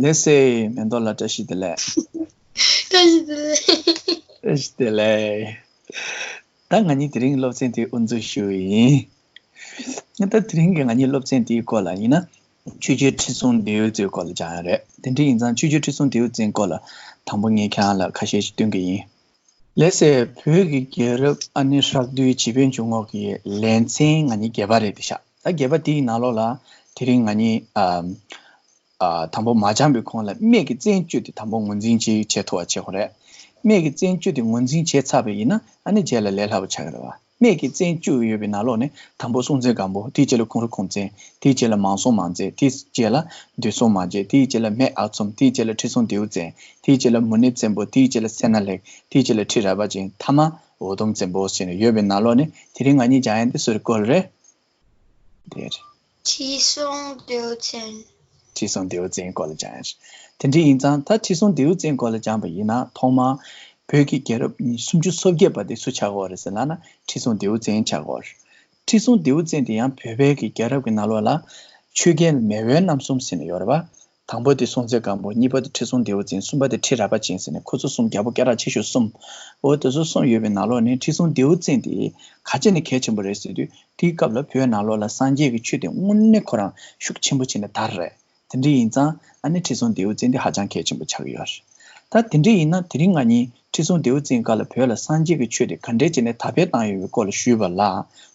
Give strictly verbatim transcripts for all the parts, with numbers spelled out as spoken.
ལགས་སེ། མེ་ཏོག་ལགས་བཀྲ་ཤིས་བདེ་ལེགས། བཀྲ་ཤིས་བདེ་ལེགས། བཀྲ་ཤིས་བདེ་ལེགས། ད་ང་གཉིས་དེ་རིང་སློབ་ཚན་དེ་དབུ་འཛུགས་ཞུ་ཡི་ཡིན། ད་དེ་རིང་གི་ང་གཉིས་སློབ་ཚན་དེའི་སྐོར་ལ་ཡིན་ན། ཆོས་རྒྱལ་ཁྲི་སྲོང་ལྡེའུ་བཙན་སྐོར་ལ་སྦྱང་ཡ་རེད། དེ་འདྲ་ཡིན་ཙང་ཆོས་རྒྱལ་ཁྲི་སྲོང་ལྡེའུ་བཙན་སྐོར་ལ་དང་པོ་ངས་ཁྱེད་རང་ལ་ཁ་ཤས་ཤིག་སྟོན་གི་ཡིན། ལགས་སེ། བོད་ཀྱི་རྒྱལ་རབས་ཨ་ནེ་ཧྲག་བསྡུས་བྱིས་པའི་འཇུག་ངོགས་ཀྱི་ལེ་ཚན་ང་གཉིས་བརྒྱད་པ་རེད་དེ་ཤག་ད་བརྒྱད་པ་དེའི་ནང་ལོགས་ལ་དེ་རིང་ང་གཉིས་ཨ་ཨ་དང་པོ་མ་སྦྱངས་པའི་གོང་ལ་སྨད་ཀྱི་བཙན་བཅོས་དེ་དང་པོ་ངོས་འཛིན་ཅིག་བྱེད་ཐུབ་པ་བྱེད་དགོས་རེད། སྨད་ཀྱི་བཙན་བཅོས་དེ་ངོས་འཛིན་བྱས་ཚར་བ་ཡིན་ན་ཨ་ནི་རྗེས་ལ་ལས་སླ་པོ་ཆགས་ཀྱི་རེད་བ། སྨད་ཀྱི་བཙན་བཅོས་ཡོད་པའི་ནང་ལོགས་ནས་དང་པོ་སྲོང་བཙན་སྒམ་པོ། དེའི་རྗེས་ལ་ཁུ་རུ་ཁུང་བཙན། དེའི་རྗེས་ལ་མང་སྲོང་མང་བཙན། དེའི་རྗེས་ལ་འདུས་སྲོང་མང་བྱེད། དེའི་རྗེས་ལ་སྨད་ཨ་ཚོམ། དེའི་རྗེས་ལ་ཁྲི་སྲོང་ལྡེའུ་བཙན། དེའི་རྗེས་ལ་མུ་ནེ་བཙན་པོ། དེའི་རྗེས་ལ་སད་ན་ལེགས། དེའི་རྗེས་ལ་ཁྲི་རལ་པ་ཅན། ཐ་མ་འུ་དུམ་བཙན་པོ་ཟེར་ནས་ཡོད་པའི་ནང་ལོགས་ནས་དེ་རིང་ང་གཉིས་སྦྱང་ཡ་འདི་སུའི་སྐོར་རེད། དེ་རེད། ཁྲི་སྲོང་ལྡེའུ་བཙན། ཁྲི་སྲོང་ལྡེའུ་བཙན་སྐོར་ལ་སྦྱང་ཡ་རེད། དེ་འདྲ་ཡིན་ཙང་ད་ཁྲི་སྲོང་ལྡེའུ་བཙན་སྐོར་ལ་སྦྱངས་པ་ཡིན་ན་ཐོག་མར་བོད་ཀྱི་རྒྱལ་རབས་སུམ་ཅུ་སོ་བརྒྱད་པ་དེ་སུ་ཆགས་ཀྱི་ཡོད་རེད་ཟེར་ལབ་ན་ཁྲི་སྲོང་ལྡེའུ་བཙན་ཆགས་ཀྱི་ཡོད་རེད། ཁྲི་སྲོང་ལྡེའུ་བཙན་དེ་ཡང་བོད་པའི་གི་རྒྱལ་རབས་ཀྱི་ནང་ལོགས་ལ་ཆོས་རྒྱལ་མེས་དབོན་རྣམ་གསུམ་ཟེར་ནས་ཡོད་རེད་པ། དང་པོ་དེ་སྲོང་བཙན་སྒམ་པོ། གཉིས་པ་དེ་ཁྲི་སྲོང་ལྡེའུ་བཙན། གསུམ་པ་དེ་ཁྲི་རལ་པ་ཅན་ཟེར་ནས་ཁོ་ཚོ་གསུམ། རྒྱལ་པོ་སྐད་གྲགས་ཆེ་ཤོས་གསུམ། འོ་དེ་ཚོ་གསུམ་ཡོད་པའི་ནང་ལོགས་ནས་ཁྲི་སྲོང་ལྡེའུ་བཙན་དེ་ག་བྱས་ནས་གལ་ཆེན་པོ་རེད་ཟེར་དུས། དེའི་སྐབས་ལ་བོད་ནང་ལོགས་ལ་སངས་རྒྱས་ཀྱི་ཆོས་དེ་དངོས་གནས་ཁོ་རང་ཤུགས་ཆེན་པོ་བྱས་ནས་དར་རེད། དེ་འདྲ་ཡིན་ཙང་ཨ་ནི་ཁྲི་སྲོང་ལྡེའུ་བཙན་དེ་ཧ་ཅང་གལ་ཆེན་པོ་ཆགས་ཀྱི་ཡོད་རེད། ད་དེ་འདྲ་ཡིན་ན་དེ་རིང་ང་གཉིས་ཁྲི་སྲོང་ལྡེའུ་བཙན་སྐབས་ལ་བོད་ལ་སངས་རྒྱས་ཀྱི་ཆོས་དེ་ག་འདྲས་བྱས་ནས་དར་སྤེལ་བཏང་ཡོད་པའི་སྐོར་ལ་ཞུས་པ་ལ།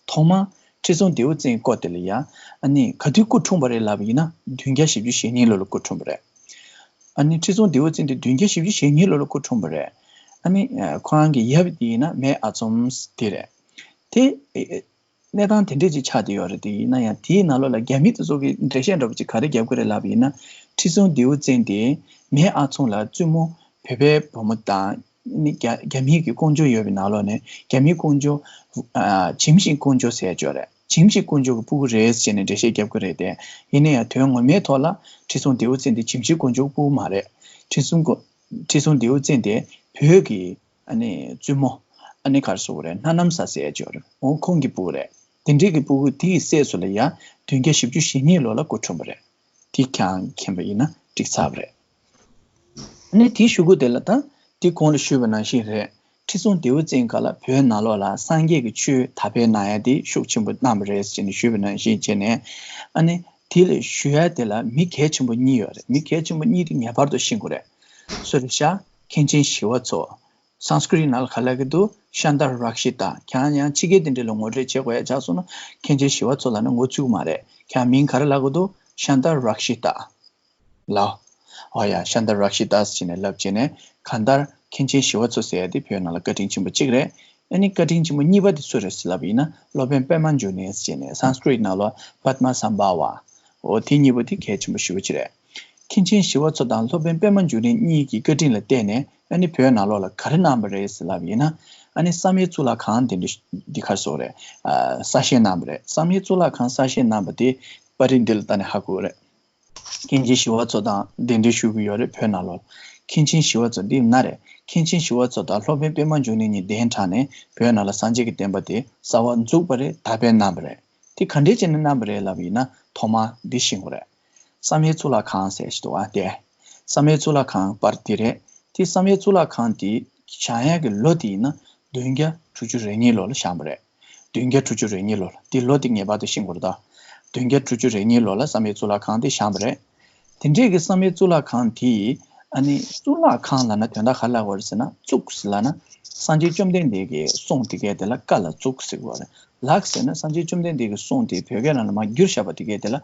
ཐོག་མར་ཁྲི་སྲོང་ལྡེའུ་བཙན་སྐོར་དེ་ལ་ཡ་ཨ་ནི་ག་དུས་སྐུ་འཁྲུངས་པ་རེད་ལབ་པ་ཡིན་ན་བདུན་བརྒྱ་བཞི་བཅུ་ཞེ་གཉིས་ལོ་ལ་སྐུ་འཁྲུངས་པ་རེད། ཨ་ནི་ཁྲི་སྲོང་ལྡེའུ་བཙན་དེ་བདུན་བརྒྱ་བཞི་བཅུ་ཞེ་གཉིས་ལོ་ལ་སྐུ་འཁྲུངས་པ་རེད། ཨ་ནི་ཨ་ཁོ་རང་གི་ཡབ་དེ་ཡིན་ན་སྨད་ཨ་ཚོམ་དེ་རེད། དེ་ཨེ་གནས་སྟངས་དེ་འདྲས་ཅིག་ཆགས་བསྡད་ཡོད་རེད། དེ་ཡིན་ན་ཡང་དེའི་ནང་ལོགས་ལ་རྒྱ་མི་དེ་ཚོ་གིས་འགྲེལ་བཤད་འདྲ་པོ་ཅིག་ག་རེ་རྒྱབ་ཀྱི་རེད་ལབ་པ་ཡིན་ན། ཁྲི་སྲོང་ལྡེའུ་བཙན་དེ་སྨད་ཨ་ཚོམ་ལ་བཙུན་མོ་བོད་པའི་བུ་མོ་དང་ནི་རྒྱ་རྒྱ་མིའི་གི་ཀོང་ཇོ་ཡོད་པའི་ནང་ལོགས་ནས་རྒྱ་མིའི་ཀོང་ཇོ་ཨ་ཇིམ་ཤིང་ཀོང་ཇོ་ཟེར་ཡ་ཅིག་ཡོད་རེད། ཇིམ་ཤིང་ཀོང་ཇོ་གི་སྤུ་གུ་རེད་ཟེར་ནས་འགྲེལ་བཤད་རྒྱབ་ཀྱི་རེད་དེ། ཡིན་ན་ཡང་དོན་ངོ་མའི་ཐོག་ལ་ཁྲི་སྲོང་ལྡེའུ་བཙན་དེ་ཇིམ་ཤིང་ཀོང་ཇོ་གི་སྤུ་གུ་མ་རེད། ཁྲི་སྲོང་ཀོ་ཁྲི་སྲོང་ལྡེའུ་བཙན་དེ་བོད་ཀྱི་ཨ་ནི་བཙུན་མོ། ཨ་ནི་ག་རེ་ཟེར་དགོས་རེད། སྣ་ནམ་བཟའ་ཟེར་ཡ་ཅིག་ཡོད་རེད། འོ་ཁོང་གི་སྤུ་གུ་རེད། དེ་འདྲའི་གི་སྤུ་གུ་དེ་ཡི་སྲས་སུ་ལ་ཡ་བདུན་བརྒྱ་བཞི་བཅུ་ཞེ་གཉིས་ལོ་ལ་སྐུ་འཁྲུངས་པ་རེད། དེ་ཁྱེད་རང་མཁྱེན་པ་ཡིན་ན་འགྲིག་ཚར་བ་རེད། ཨ་ནི་དེའི་གཞུག་གུ་དེ་ལ་ད་དེ་གོང་ལ་ཞུས་པ་ནང་བཞིན་རེད། ཁྲི་སྲོང་ལྡེའུ་བཙན་སྐབས་ལ་བོད་ནང་ལོགས་ལ་སངས་རྒྱས་ཀྱི་ཆོས་དར་སྤེལ་གནང་ཡ་དེ་ཤུགས་ཆེན་པོ་གནང་བ་རེད་ཟེར་ནས་ཞུས་པ་ནང་བཞིན་བྱས་ནས། ཨ་ནི་དེ་ལ་ཞུ་ཡ་དེ་ལ་མི་གལ་ཆེན་པོ་གཉིས་ཡོད་རེད། མི་གལ་ཆེན་པོ་གཉིས་དེ་ངེས་པར་དུ་ཤེས་དགོས་རེད། སུ་རེད་ཤག་མཁན་ཆེན་ཞི་བ་འཚོ། སཾ་སྐྲྀ་ཏ་ནང་ལ་ག་ལབ་ཀྱི་འདུག་ཤཱནྟ་རཀྵི་ཏ། ཁྱེད་རང་ཡང་ཕྱི་རྒྱལ་དེ་འདྲ་ལ་ངོ་སྤྲོད་བྱེད་དགོས་ཡ་ཆགས་སོང་ན་མཁན་ཆེན་ཞི་བ་འཚོ་ལབ་ན་ངོ་ཚུད་ཀྱི་མ་རེད། ཁྱེད་རང་མིང་ག་རེ་ལབ་ཀྱི་འདུག་ཤཱནྟ་རཀྵི་ཏ་ལབ། འོ་ཡ། ཤཱནྟ་རཀྵི་ཏ་ཟེར་ནས་ལབ་བྱས་ནས་གང་ལྟར་མཁན་ཆེན་ཞི་བ་འཚོ་ཟེར་ཡ་དེ་བོད་ནང་ལ་བཀའ་དྲིན་ཆེན་པོ་གཅིག་རེད། ཨ་ནི་བཀའ་དྲིན་ཆེན་པོ་གཉིས་པ་དེ་སུ་རེད་ཟེར་ལབ་པ་ཡིན་ན་སློབ་དཔོན་པདྨ་འབྱུང་གནས་ཟེར་ནས་སཾ་སྐྲྀ་ཏ་ནང་ལ་པདྨ་སམ་བྷ་ཝ། འོ་དེ་གཉིས་པོ་དེ་གལ་ཆེན་པོ་ཞེ་པོ་ཅིག་རེད། མཁན་ཆེན་ཞི་བ་འཚོ་དང་སློབ་དཔོན་པདྨ་འབྱུང་གནས་གཉིས་ཀྱི་བཀའ་དྲིན་ལ་བརྟེན་ནས་ཨ་ནི་བོད་ནང་ལོགས་ལ་ག་རེ་གནང་བ་རེད་ཟེར་ལབ་ཡིན་ན། ཨ་ནི་བསམ་ཡས་གཙུག་ལག་ཁང་དེ་འདྲ་འདི་ག་རེ་ཟེར་དགོས་རེད། ཨ་གསར་བཞེངས་གནང་བ་རེད། བསམ་ཡས་གཙུག་ལག་ཁང་གསར་བཞེངས་གནང་བ་དེ་པར་རིས་འདི་ལ་ལྟ་ནས་ཧ་གོ་གི་རེད། མཁན་ཆེན་ཞི་བ་འཚོ་དང་གདན་འདྲེན་ཞུ་གི་ཡོད་རེད་བོད་ནང་ལོགས། མཁན་ཆེན་ཞི་བ་འཚོ་འདི་ན་རེད། མཁན་ཆེན་ཞི་བ་འཚོ་དང་སློབ་དཔོན་པདྨ་འབྱུང་གནས་གཉིས་གདན་དྲངས་ནས་བོད་ནང་ལ་སངས་རྒྱས་ཀྱི་བསྟན་པ་དེ་གསར་པ་འཛུགས་པ་རེད། དར་སྤེལ་གནང་བ་རེད། དེ་ག་འདྲས་བྱས་ནས་གནང་བ་རེད་ལབ་ཡིན་ན་ཐོག་མར་འདི་ཤེས་དགོས་རེད། བསམ་ཡས་གཙུག་ལག་ཁང་ཟེར་ཞིག་འདུག་ཨ་དེ། བསམ་ཡས་གཙུག་ལག་ཁང་པར་འདི་རེད། དེ་བསམ་ཡས་གཙུག་ལག་ཁང་དེ་བཞེངས་ཡག་གི་ལོ་དེ་ཡིན་ན་བདུན་བརྒྱ་དྲུག་ཅུ་རེ་གཉིས་ལོ་ལ་བཞེངས་པ་རེད། བདུན་བརྒྱ་དྲུག་ཅུ་རེ་གཉིས་ལོ་ལ། དེ་ལོ་དེ་ངེས་པར་དུ་ཤེས་དགོས་རེད་ད། བདུན་བརྒྱ་དྲུག་ཅུ་རེ་གཉིས་ལོ་ལ་བསམ་ཡས་གཙུག་ལག་ཁང་དེ་བཞེངས་པ་རེད། དེ་འདྲས་ཀྱི་བསམ་ཡས་གཙུག་ལག་ཁང་དེ་ཨ་ནི་གཙུག་ལག་ཁང་ལབ་ན་དོན་དག་ག་རེ་ལབ་དགོས་རེད་ཟེར་ན། གཙུག་ཟེར་ལབ་ན་སངས་རྒྱས་བཅོམ་ལྡན་འདས་ཀྱི་གསུང་དེ་གའི་དེ་ལ་བཀའ་ལ་གཙུག་ཟེར་གྱི་ཡོད་རེད། ལག་ཟེར་ན་སངས་རྒྱས་བཅོམ་ལྡན་འདས་ཀྱི་གསུང་དེ་བོད་སྐད་ནང་ལ་མར་བསྒྱུར་བཞག་པ་དེ་གའི་དེ་ལ་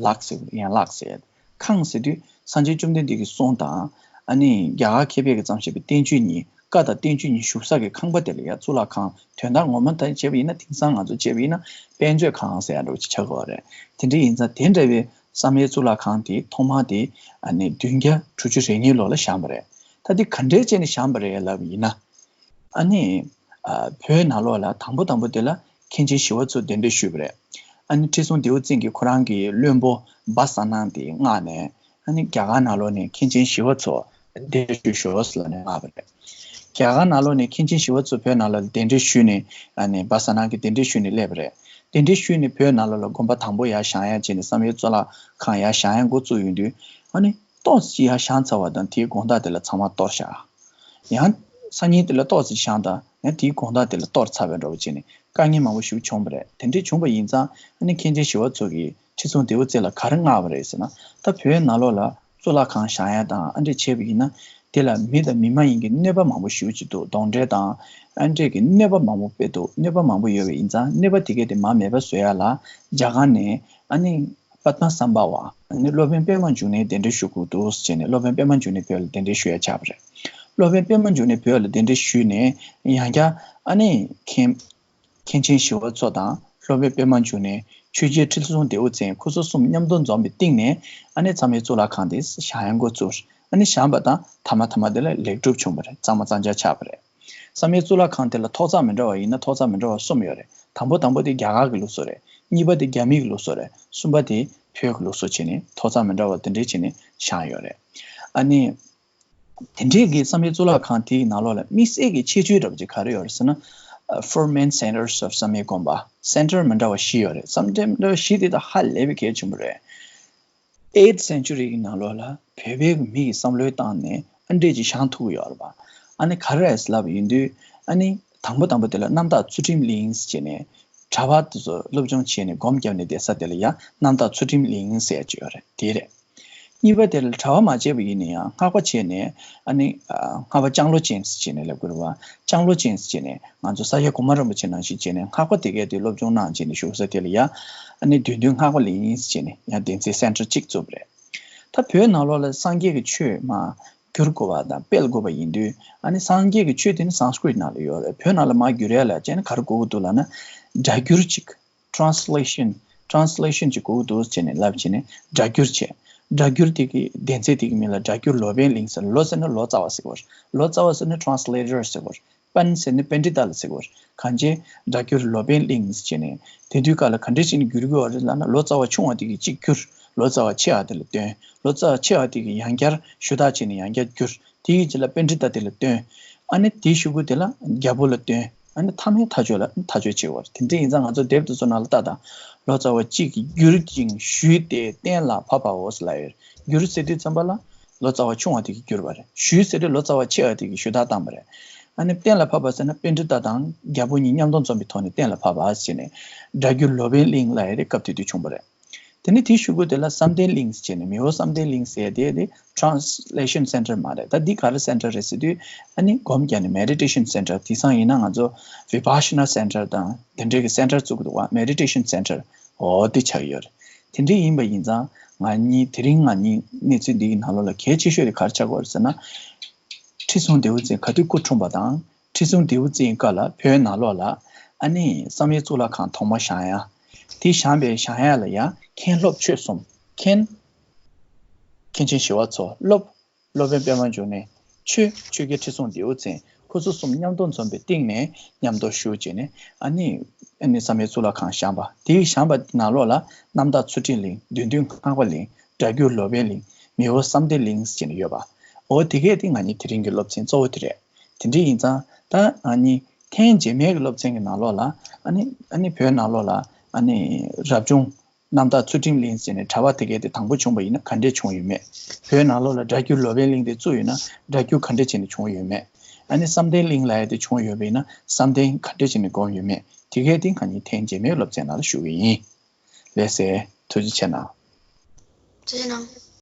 ལག་ཟེར་གྱི་ཡོད་རེད། ཡན་ལག་ཟེར། ཁང་ཟེར་དུས་སངས་རྒྱས་བཅོམ་ལྡན་འདས་ཀྱི་གསུང་དང་། ཨ་ནི་རྒྱ་གར་མཁས་པའི་གི་བརྩམས་བཞག་པའི་བསྟན་བཅོས་གཉིས། བཀའ་དང་བསྟན་བཅོས་གཉིས་བཞུགས་ས་གི་ཁང་པ་དེ་ལ་ཡ་གཙུག་ལག་ཁང་། དོན་དག་ངོ་མ་ད་བྱས་པ་ཡིན་ན་དེང་སང་ང་ཚོ་བྱས་པ་ཡིན་ན་དཔལ་མཛོད་ཁང་ཟེར་ཡ་འདྲ་བོ་ཅིག་ཆགས་ཀྱི་ཡོད་རེད། དེ་འདྲ་ཡིན་ཙང་དེ་འདྲ་བའི་བསམ་ཡས་གཙུག་ལག་ཁང་དེ་ཐོག་མ་དེ་ཨ་ནི་བདུན་བརྒྱ་དྲུག་ཅུ་རེ་གཉིས་ལོ་ལ་བཞེངས་པ་རེད། ད་དེ་ག་འདྲས་བྱས་ནས་བཞེངས་པ་རེད་ལབ་ཡིན་ན། ཨ་ནི། ཨ་བོད་ནང་ལོགས་ལ་དང་པོ་དང་པོ་དེ་ལ་མཁན་ཆེན་ཞི་བ་འཚོ་གདན་འདྲེན་ཞུས་པ་རེད། ཨ་ནི་ཁྲི་སྲོང་ལྡེའུ་བཙན་གྱིས་ཁོ་རང་གི་བློན་པོ་བ་ས་ནང་དེ་མངགས་ནས། ཨ་ནི་རྒྱ་གར་ནང་ལོགས་ནས་མཁན་ཆེན་ཞི་བ་འཚོ་གདན་འདྲེན་ཞུས་ཤོག་ཟེར་ལབ་ནས་མངགས་པ་རེད། རྒྱ་གར་ནང་ལོགས་ནས་མཁན་ཆེན་ཞི་བ་འཚོ་བོད་ནང་ལ་གདན་འདྲེན་ཞུས་ནས། ཨ་ནི་བ་ས་ནང་གི་གདན་འདྲེན་ཞུས་ནས་སླེབས་པ་རེད། གདན་འདྲེན་ཞུས་ནས་བོད་ནང་ལོགས་ལ་དགོན་པ་དང་པོ་ཡར་བཞེངས་ཡ་བྱས་ནས་བསམ་ཡས་གཙུག་ལག་ཁང་ཡར་བཞེངས་ཡ་འགོ་བཙུགས་ཡོང་དུས། ཨ་ནི། ཏོག་ཙམ་ཡར་བཞེངས་ཚར་བ་དང་དེའི་དགོང་དག་དེ་ལ་ཚང་མ་གཏོར་བཞག་ཡང་སང་ཉིན་དེ་ལ་ཏོག་ཙམ་བཞེངས་དང་ཡང་དེའི་དགོང་དག་དེ་ལ་གཏོར་ཚར་བའི་འདྲ་བོ་བྱས་ནས་དཀའ་ངལ་མང་པོ་ཞིག་བྱུང་བ་རེད། དེ་འདྲས་བྱུང་བ་ཡིན་ཙང་ཨ་ནི་མཁན་ཆེན་ཞི་བ་འཚོ་གིས་ཁྲི་སྲོང་ལྡེའུ་བཙན་ལ་ག་རེ་མངགས་པ་རེད་ཟེར་ན། ད་བོད་ནང་ལོགས་ལ་གཙུག་ལག་ཁང་བཞེངས་ཡ་དང་ཨ་འདྲས་བྱས་པ་ཡིན་ན་དེ་ལ་མི་དང་མི་མ་ཡིན་གྱི་གནོད་པ་མང་པོ་ཞེ་པོ་ཅིག་འདུག་གདོན་འདྲེ་དང་ཨ་འདྲས་ཀྱི་གནོད་པ་མང་པོ་དཔེ་འདུག་གནོད་པ་མང་པོ་ཡོད་པ་ཡིན་ཙང་གནོད་པ་དེ་གས་དེ་མར་མེད་པ་བཟོ་ཡ་ལ་རྒྱ་གར་ནས་ཨ་ནི་པདྨ་སམ་བྷ་ཝ་ཨ་ནི་སློབ་དཔོན་པདྨ་འབྱུང་གནས་གདན་འདྲེན་ཞུ་དགོས་འདུག་ཟེར་ནས་སློབ་དཔོན་པདྨ་འབྱུང་གནས་བོད་ལ་གདན་འདྲེན་ཞུ་ཡ་ཆགས་པ་རེད། སློབ་དཔོན་པདྨ་འབྱུང་གནས་བོད་ལ་གདན་འདྲེན་ཞུས་ནས་ཡང་བསྐྱར་ཨ་ནི་མཁན་མཁན་ཆེན་ཞི་བ་འཚོ་དང་སློབ་དཔོན་པདྨ་འབྱུང་གནས་ཆོས་རྒྱལ་ཁྲི་སྲོང་ལྡེའུ་བཙན་ཁོ་ཚོ་གསུམ་མཉམ་དུ་འཛོམས་པའི་སྟེང་ནས་ཨ་ནི་བསམ་ཡས་གཙུག་ལག་ཁང་དེ་བཞེངས་ཡ་འགོ་བཙུགས། ཨ་ནི་བཞེངས་པ་དང་མཐའ་མ་མཐའ་མ་དེ་ལ་ལེགས་གྲུབ་བྱུང་བ་རེད། གཙང་མ་གཙང་རྐྱང་ཆགས་པ་རེད། བསམ་ཡས་གཙུག་ལག་ཁང་དེ་ལ་ཐོག་བརྩེགས་མི་འདྲ་བ་ཡིན་ན་ཐོག་བརྩེགས་མི་འདྲ་བ་གསུམ་ཡོད་རེད། དང་པོ་དང་པོ་དེ་རྒྱ་གར་གྱི་ལུགས་སྲོལ་རེད། གཉིས་པ་དེ་རྒྱ་མི་གི་ལུགས་སྲོལ་རེད། གསུམ་པ་དེ་བོད་ཀྱི་ལུགས་སྲོལ་བྱས་ནས་ཐོག་བརྩེགས་མི་འདྲ་བ་དེ་འདྲས་བྱས་ནས་བཞེངས་ཡོད་རེད། ཨ་ནི། དེ་འདྲས་ཀྱི་བསམ་ཡས་གཙུག་ལག་ཁང་དེའི་ནང་ལོགས་ལ་དམིགས་བསལ་གྱི་ཁྱད་ཆོས་འདྲ་པོ་ཅིག་ག་རེ་ཡོད་རེད་ཟེར་ན། Four main centers of བསམ་ཡས་དགོན་པ། Center མི་འདྲ་བ་བཞི་ཡོད་རེད། བསམ་ཡས་མི་འདྲ་བ་བཞི་དེ་ད་ཧ་ལས་པའི་གལ་ཆེན་པོ་རེད། Eighth century གི་ནང་ལོགས་ལ་བོད་པའི་མི་གི་བསམ་བློའི་སྟེང་ནས་ཨ་འདྲས་ཅིག་བཞེངས་ཐུབ་ཀྱི་ཡོད་རེད་པ། ཨ་ནི་ག་རེ་རེད་ལབ་ཡིན་དུས་ཨ་ནི་དང་པོ་དང་པོ་དེ་ལ་རྣམ་དག་ཚུལ་ཁྲིམས་གླིང་ཟེར་བྱས་ནས་གྲྭ་པ་དེ་ཚོ་སློབ་སྦྱོང་བྱས་ནས་སྒོམ་བརྒྱབ་ནས་བསྡད་ས་དེ་ལ་ཡང་རྣམ་དག་ཚུལ་ཁྲིམས་གླིང་ཟེར་ཡ་ཅིག་ཡོད་རེད། དེ་རེད། གཉིས་པ་དེ་ལ་གྲྭ་པ་མ་བྱས་པ་ཡིན་ན་ཡང་སྔགས་པ་བྱས་ནས་ཨ་ནི་ཨ་སྔགས་པ་ལྕང་ལོ་ཅན་ཟེར་བྱས་ནས་ལབ་དགོས་རེད་བ། ལྕང་ལོ་ཅན་ཟེར་བྱས་ནས་ང་ཚོ་ས་སྐྱ་གོང་མ་རིན་པོ་ཆེ་ནང་བཞིན་བྱས་ནས་སྔགས་པ་དེ་གས་དེ་སློབ་སྦྱོང་གནང་བྱས་ནས་བཞུགས་ས་དེ་ལ་ཡང་ཨ་ནི་བདུད་འདུལ་སྔགས་པ་གླིང་ཟེར་བྱས་ནས་ཡང་གདན་སའི་center གཅིག་བཙུགས་པ་རེད། ད་བོད་ནང་ལོགས་ལ་སངས་རྒྱས་ཀྱི་ཆོས་མར་བསྒྱུར་དགོས་པ་དང་སྤེལ་དགོས་པ་ཡིན་དུས་ཨ་ནི་སངས་རྒྱས་ཀྱི་ཆོས་དེ་ནི་སཾསྐྲྀཏ་ནང་ལ་ཡོད་རེད། བོད་ནང་ལ་མར་བསྒྱུར་ཡ་ལ་བྱས་ནས་ག་རེ་དགོས་ཀྱི་འདུག་ལབ་ན་སྒྲ་བསྒྱུར་གཅིག translation translation གཅིག་དགོས་ཀྱི་འདུག་ཟེར་ནས་ལབ་བྱས་ནས་སྒྲ་བསྒྱུར་བྱས། སྒྲ་བསྒྱུར་དེ་གི་གདན་ས་དེ་གི་མིང་ལ་སྒྲ་བསྒྱུར་ལོ་པཎ་གླིང་ཟེར། ལོ་ཟེར་ན་ལོ་ཙཱ་བ་ཟེར་གྱི་ཡོད་རེད། ལོ་ཙཱ་བ་ཟེར་ན་translator ཟེར་གྱི་ཡོད་རེད། པཎ་ཟེར་ནི་པཎྜི་ཏ་ལ་ཟེར་གྱི་ཡོད་རེད། གང་ཅི་སྒྲ་བསྒྱུར་ལོ་པཎ་གླིང་ཟེར་བྱས་ནས་དེ་དུས་སྐབས་ལ་ག་འདྲ་བྱས་ནས་བསྒྱུར་གྱི་ཡོད་རེད་ལབ་ན་ལོ་ཙཱ་བ་ཆུང་བ་དེ་གིས་གཅིག་བསྒྱུར། ལོ་ཙཱ་བ་ཆེ་བ་དེ་ལ་བཏོན། ལོ་ཙཱ་བ་ཆེ་བ་དེ་གིས་ཡང་བསྐྱར་ཞུ་དག་བྱས་ནས་ཡང་བསྐྱར་བསྒྱུར། དེ་ཡི་རྗེས་ལ་པཎྜི་ཏ་དེ་ལ་བཏོན། ཨ་ནི་དེའི་གཞུག་གུ་དེ་ལ་རྒྱལ་པོ་ལ་བཏོན། ཨ་ནི་མཐའ་མའི་མཐའ་དཔྱོད་ལ་མཐའ་དཔྱོད་བྱེད་དགོས་རེད། དེ་འདྲ་ཡིན་ཙང་ང་ཚོ་དེབ་དེ་ཚོ་ནང་ལ་ལྟ་དང་། ལོ་ཙཱ་བ་གཅིག་གིས་བསྒྱུར་ཅིང་ཞུས་ཏེ་གཏན་ལ་ཕབ་པའོ་ཟེར་ལབ་ཡོད་རེད། བསྒྱུར་ཟེར་དུས་ཙམ་པ་ལ་ལོ་ཙཱ་བ་ཆུང་བ་དེ་གིས་བསྒྱུར་བ་རེད། ཞུས་ཟེར་དུས་ལོ་ཙཱ་བ་ཆེ་བ་དེ་གིས་ཞུ་དག་བཏང་བ་རེད། ཨ་ནི་གཏན་ལ་ཕབ་པ་ཟེར་ན་པཎྜི་ཏ་དང་རྒྱལ་པོ་གཉིས་མཉམ་དུ་འཛོམས་པའི་ཐོག་ནས་གཏན་ལ་ཕབ་པ་ཟེར་ནས་སྒྲ་བསྒྱུར་ལོ་པཎ་གླིང་ལབ་ཡ་དེ་སྐབས་དེ་དུས་བྱུང་བ་རེད། དེ་ནས་དེའི་གཞུག་གུ་དེ་ལ་བསམ་གཏན་གླིང་ཟེར་ནས་མི་ཕམ་བསམ་གཏན་གླིང་ཟེར་དེ་དེ་translation center མ་རེད། ད་འདི་ག་རེ་center རེད་ཟེར་དུས་ཨ་ནི་སྒོམ་རྒྱག་ནས་meditation center དེང་སང་ཡིན་ན་ང་ཚོ་vipassana center དང་དེ་འདྲའི་གི་center བཙུགས་འདུག་བ། meditation center འོ་དེ་ཆགས་ཡོད་རེད། དེ་འདྲ་ཡིན་པ་ཡིན་ཙང་ང་གཉིས་དེ་རིང་ང་གཉིས་གནས་ཚུལ་འདི་གི་ནང་ལོགས་ལ་གལ་ཆེ་ཤོས་དེ་ག་རེ་ཆགས་ཀྱི་ཡོད་རེད་ཟེར་ན། ཁྲི་སྲོང་ལྡེའུ་བཙན་ག་དུས་སྐུ་འཁྲུངས་པ་དང་ཁྲི་སྲོང་ལྡེའུ་བཙན་སྐབས་ལ་བོད་ནང་ལོགས་ལ་ཨ་ནི་བསམ་ཡས་གཙུག་ལག་ཁང་ཐོག་མ་བཞེངས་ཡ། དེ་བཞེངས་པའི་བཞེངས་ཡ་ལ་ཡང་མཁན་སློབ་ཆོས་གསུམ། མཁན། མཁན་ཆེན་ཞི་བ་འཚོ། སློབ། སློབ་དཔོན་པདྨ་འབྱུང་གནས། ཆོས། ཆོས་རྒྱལ་ཁྲི་སྲོང་ལྡེའུ་བཙན། ཁོ་ཚོ་གསུམ་མཉམ་དུ་འཛོམས་པའི་སྟེང་ནས་མཉམ་དུ་བཞུགས་བྱས་ནས་ཨ་ནི་ཨ་ནི་བསམ་ཡས་གཙུག་ལག་ཁང་བཞེངས་པ། དེའི་བཞེངས་པ་ནང་ལོགས་ལ་རྣམ་དག་ཚུལ་ཁྲིམས་གླིང་། བདུད་འདུལ་སྔགས་པ་གླིང་། སྒྲ་བསྒྱུར་ལོ་པཎ་གླིང་། མི་ཕམ་བསམ་གཏན་གླིང་ཟེར་ནས་ཡོད་པ། འོ་དེ་གས་དེ་ང་གཉིས་དེ་རིང་གི་སློབ་ཚན་གཙོ་བོ་དེ་རེད། དེ་འདྲ་ཡིན་ཙང་ད་ང་གཉིས་ཐེངས་རྗེས་མའི་གི་སློབ་ཚན་གི་ནང་ལོགས་ལ་ཨ་ནི་ཨ་ནི་བོད་ནང་ལོགས་ལ་ཨ་ནི་རབ་བྱུང་རྣམ་དག་ཚུལ་ཁྲིམས་གླིང་ཟེར་ནས་གྲྭ་པ་དེ་གས་དེ་དང་པོ་བྱུང་བ་ཡིན་ན་ག་འདྲས་བྱུང་ཡོད་མེད། བོད་ནང་ལོགས་ལ་སྒྲ་བསྒྱུར་ལོ་པཎ་གླིང་དེ་བཙུགས་ཡོད་ན་སྒྲ་བསྒྱུར་ག་འདྲས་བྱས་ནས་བྱུང་ཡོད་མེད། ཨ་ནི་བསམ་གཏན་གླིང་ལབ་ཡ་དེ་བྱུང་ཡོད་པ་ཡིན་ན་བསམ་གཏན་ག་འདྲས་བྱས་ནས་སྒོམ་ཡོད་མེད། དེ་གས་དེ་ང་གཉིས་ཐེངས་རྗེས་མའི་སློབ་ཚན་ནང་ལ་ཞུ་གི་ཡིན། ལགས་སེ། ཐུགས་རྗེ་ཆེ་གནང་། ཐུགས་རྗེ་གནང་།